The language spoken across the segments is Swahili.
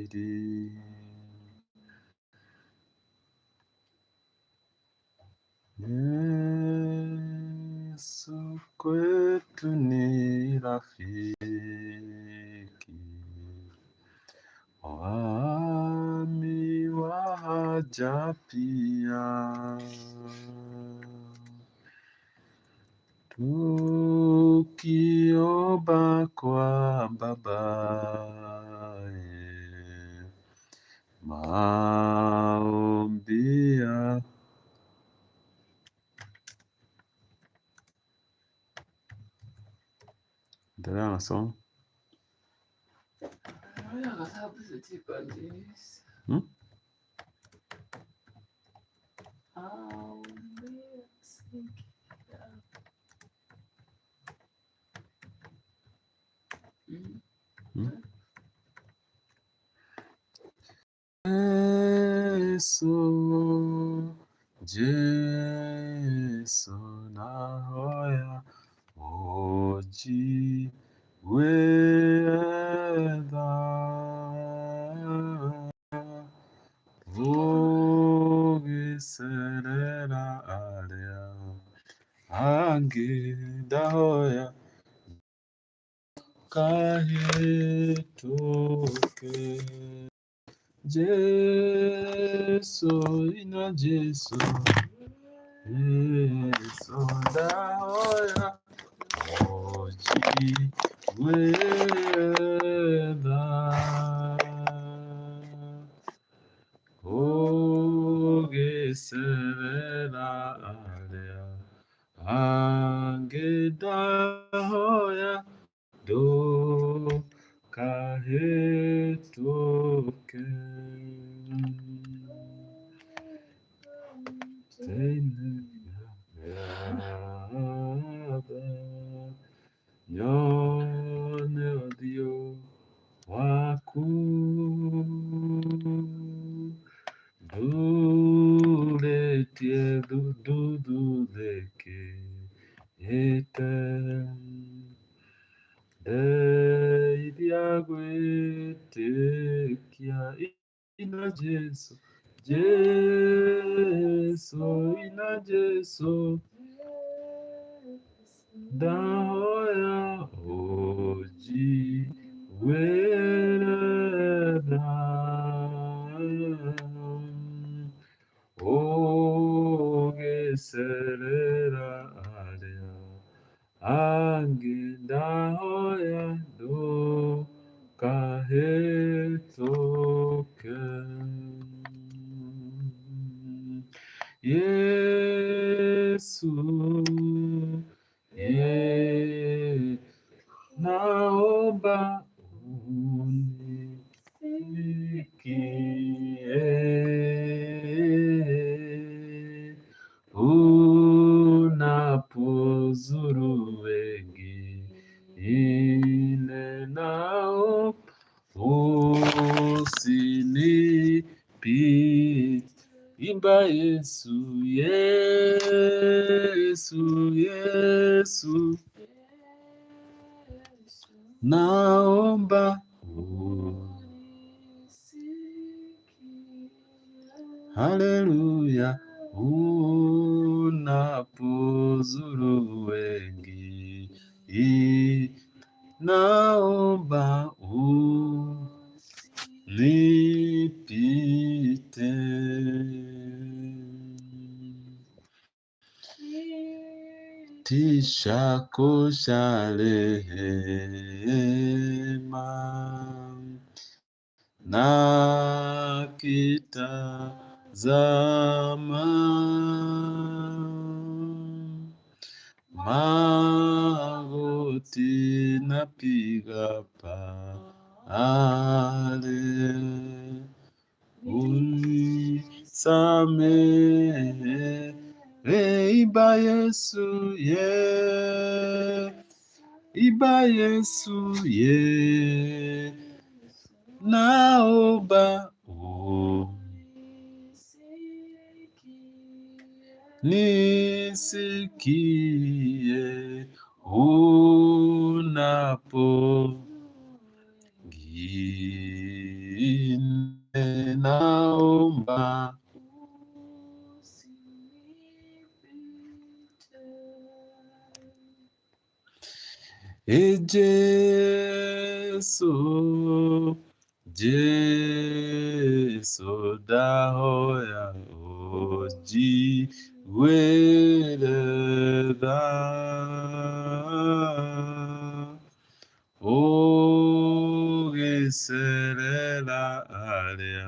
zaidi. Yesu kwetu ni rafiki, wami wa haja pia. Tukiomba kwa Babaye, maombi ya endelea na somo. 我两个他不是这个的意思。 Hmm? Mm. Hmm? Yesu, Jesu nahoya oji wetha ũgĩcerera arĩa angĩ ndahoya kahĩtũke. Jesu ina Jesu, Jesu ndahoya oji wetha ũgĩcerera arĩa angĩ ndahoya ndũkahĩtũke. Nyone ũthiũ waku ndurĩtie nduthuthĩkĩte ndeithia gwĩtĩkia ina Jesu, Jesu ina Jesu ndahoya ũnjiguĩre tha ũgĩcerera arĩa angĩ ndahoya ndũkahĩtũke. Yesu, ye, naomba unisikie unapozuru wengine, nao usinipite. Imba Yesu, Yesu, Yesu, naomba haleluya, unapozuru wengi, naomba unipite. Tisha kosha rehema na kitazama magoti napiga pale, unisamehe imba Yesu ye, imba Yesu ye, naomba nisikie unapo ngine. E Jesu, Jesu ndahoya ũnjiguĩre tha, ũgĩcerera arĩa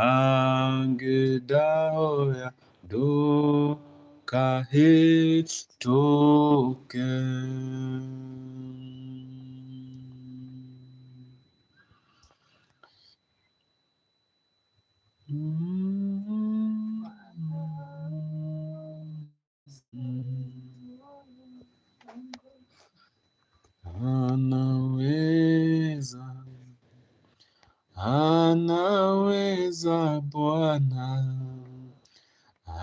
angĩ ndahoya ndũkahĩtũke. Anaweza, anaweza Bwana,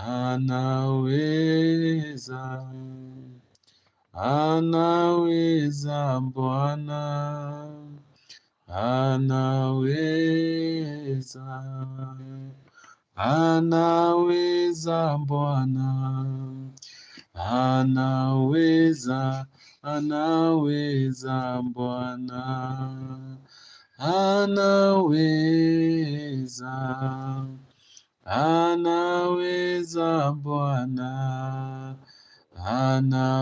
anaweza, anaweza Bwana, anaweza, anaweza Bwana, anaweza, anaweza Bwana, anaweza, anaweza Bwana, anaweza,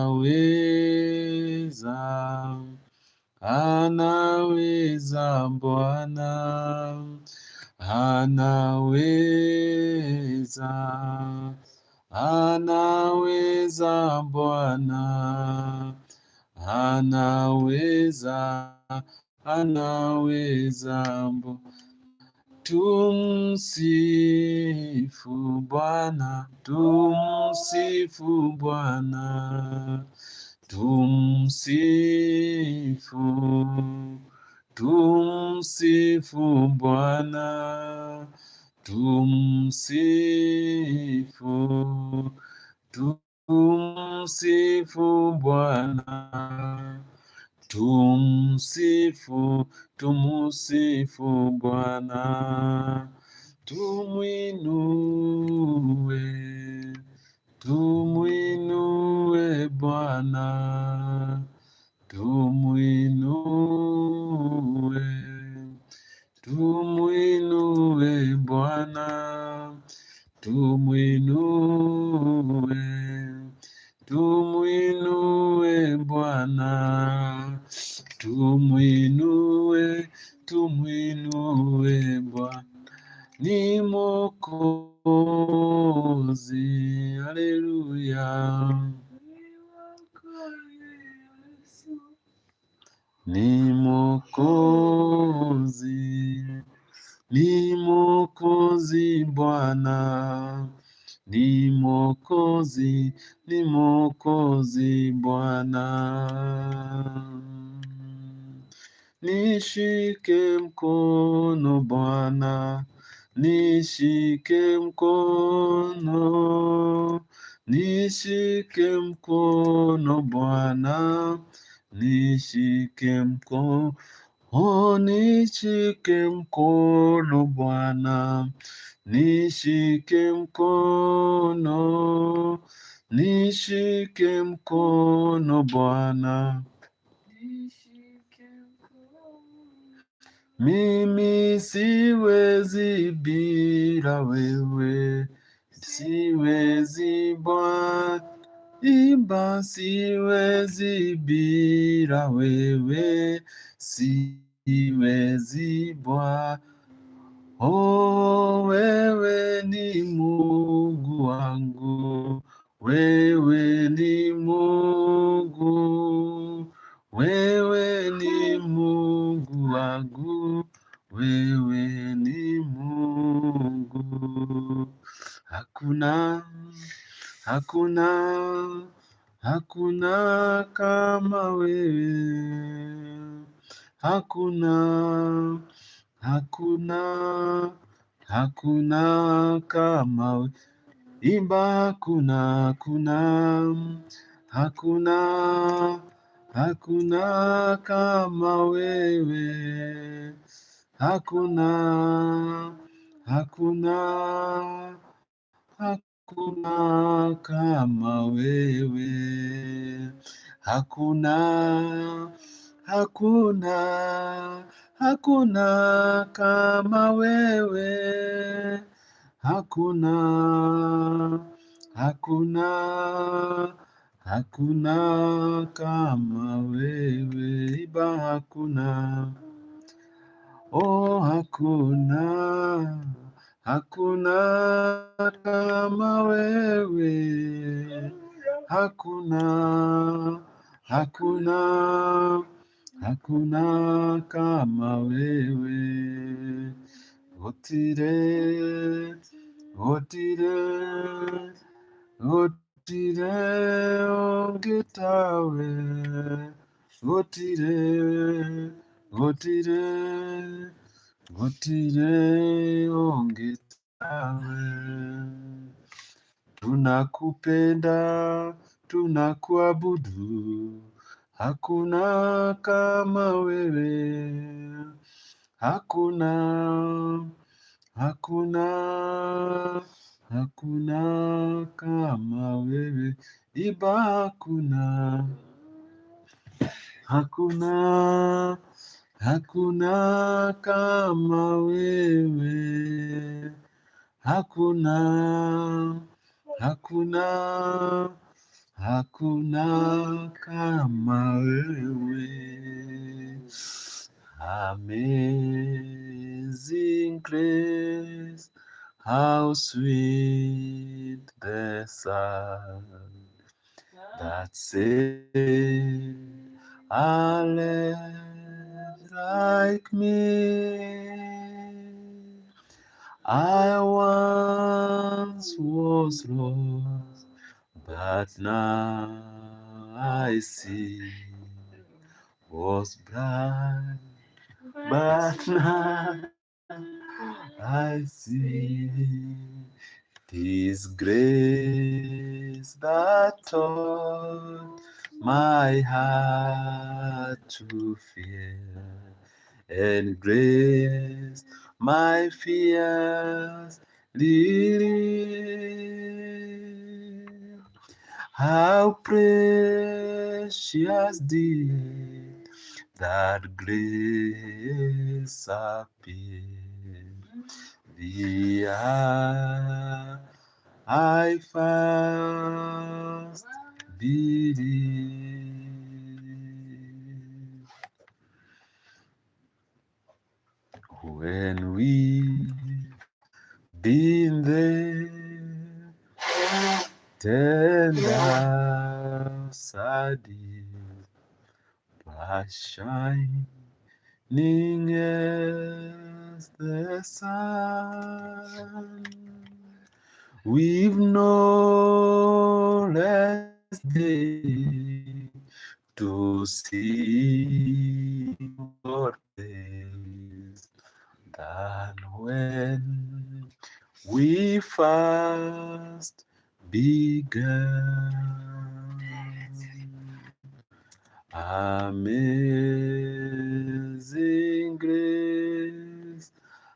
anaweza Bwana, anaweza, anaweza Bwana, anaweza, anaweza Bwana. Tumsifu Bwana, tumsifu Bwana, tumsifu, tumsifu Bwana, tumsifu, tumsifu Bwana, tumsifu, tumusifu Bwana, tumwinue, tumwinue Bwana, tumwinue, tumwinue Bwana, tumwinue, tumwinue Bwana, tumwinue, tumwinue Bwana, ni Mwokozi, haleluya, ni Mwokozi, ni Mwokozi Bwana, ni Mwokozi, ni Mwokozi Bwana. Nishike mkono Bwana, nishike mkono, nishike mkono Bwana, nishike mkono, oh, nishike mkono Bwana, nishike mkono, nishike mkono Bwana. Nishike mkono. Mimi siwezi bila wewe, siwezi Bwana, imba, siwezi bila wewe, siwezi Bwana. Oh, wewe ni Mungu wangu, wewe ni Mungu, wewe ni Mungu wangu, wewe ni Mungu. Hakuna, hakuna, hakuna kama wewe, hakuna, hakuna, hakuna kama wewe. Imba hakuna, hakuna, hakuna, hakuna kama wewe, hakuna, hakuna, hakuna kama wewe, Hakuna, hakuna, hakuna kama wewe. Hakuna, hakuna, hakuna kama wewe. Iba hakuna. Oh, hakuna, hakuna kama wewe. Hakuna, hakuna, hakuna kama wewe. Gũtirĩ, gũtirĩ, gũtirĩ ũngĩ tawe. Gũtirĩ, gũtirĩ, gũtirĩ ũngĩ tawe. Tunakupenda, tunakuabudu, hakuna kama wewe. Hakuna, hakuna, hakuna kama wewe. Iba hakuna, hakuna, hakuna kama wewe. Hakuna, hakuna, hakuna kama wewe. Amazing grace, how sweet the sound that saved a wretch like me. I once was lost, but now I see. Was blind, but now I see. 'Tis grace that taught my heart to fear, and grace my fears relieved. How precious did that grace appear, the hour I first believed. When we been there 10,000 years, but shining as the sun, we've no less day to see God face than when we first began. Amazing grace,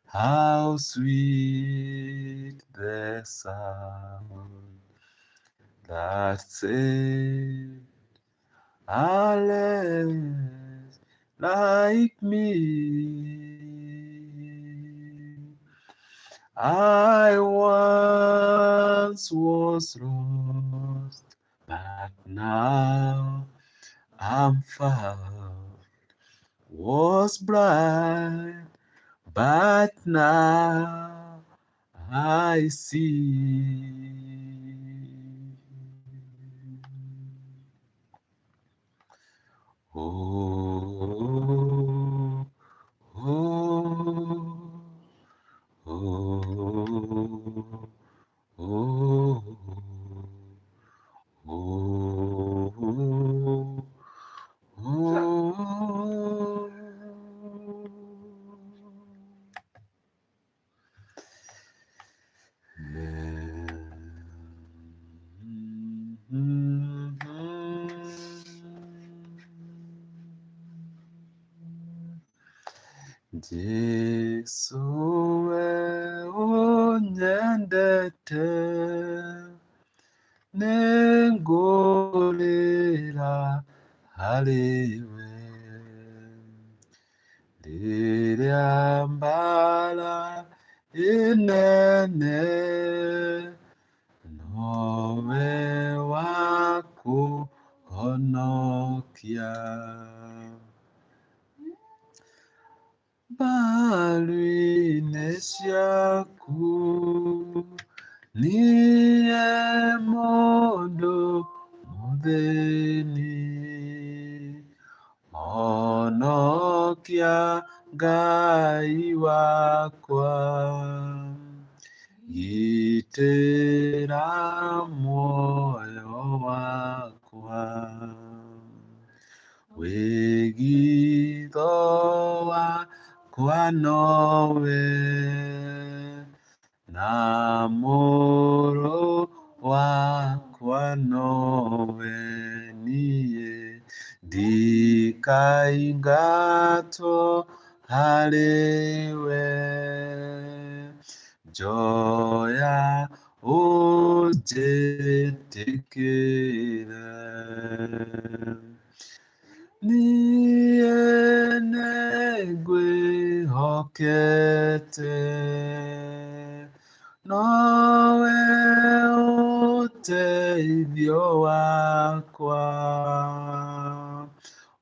how sweet the sound that saved a wretch like me. I once was lost, but now I'm found. Was blind, but now I see. Oh, oh, oh, oh, oh, oh. Jesu we unyendete nĩngũrĩra harĩ we. Rĩrĩa mbara ĩnene, nowe wa kũhonokia. Mbaru-inĩ ciaku niĩ mũndũ mũthĩni, honokia Ngai wakwa, gitĩra muoyo wakwa. Wĩgitho wakwa nowe, na mũrũ wakwa nowe, niĩ ndikaingatwo harĩ we. Njoya ũnjĩtĩkĩre, niĩ nĩngwĩhokete, nowe ũteithio wakwa,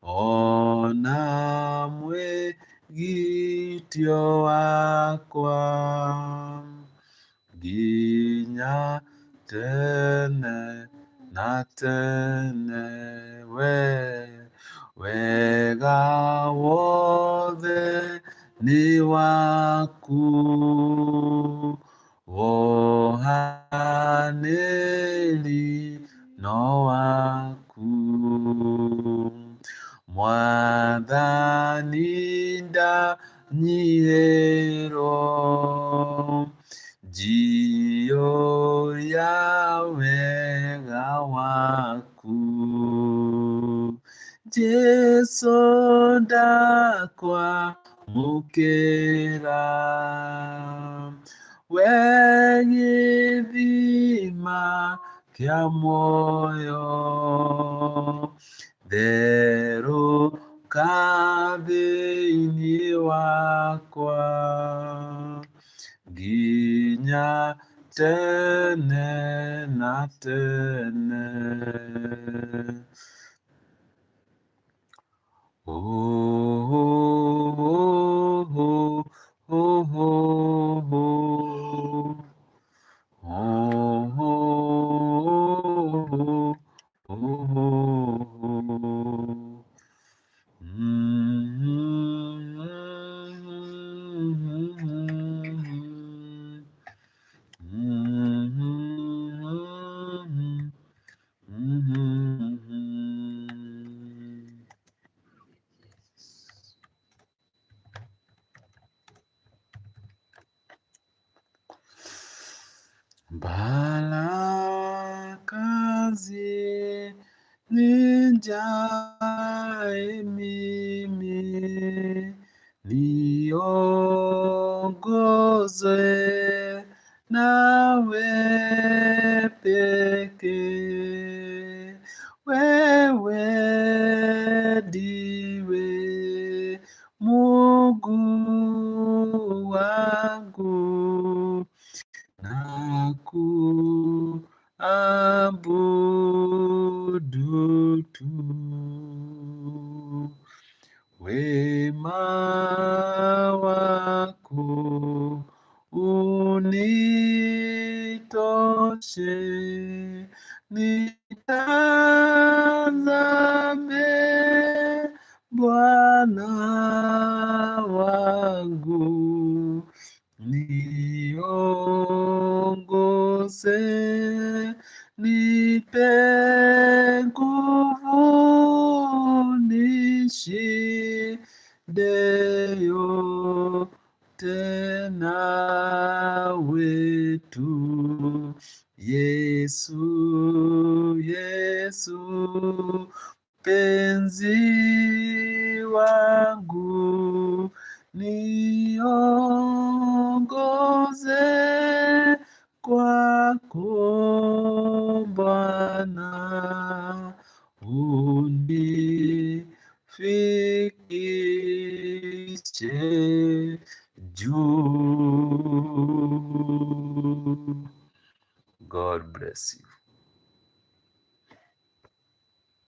ona mwĩgitio wakwa, nginya tene na tene. We wega wothe nĩ waku, wohanĩri no waku. Mwathani ndanyihĩrwo, njiyũria wega waku. Jesũ ndakwamũkĩra, we gĩthima kĩa muoyo, therũka thĩinĩ wakwa, nginya tene na tene. Oh, oh, oh, oh, oh, oh. Oh, oh, oh, oh. Baraka nijae mimi, niongozwe nawe pekee. Wewe ndiwe Mungu wangu, nakuabudu tu. Wema wako unitoshe, nitazame Bwana wangu, niongoze, nipe nguvu nishinde yote nawe tu. Yesu, Yesu, mpenzi wangu, niongoze kwako Bwana, Unifikishe juu. God bless you.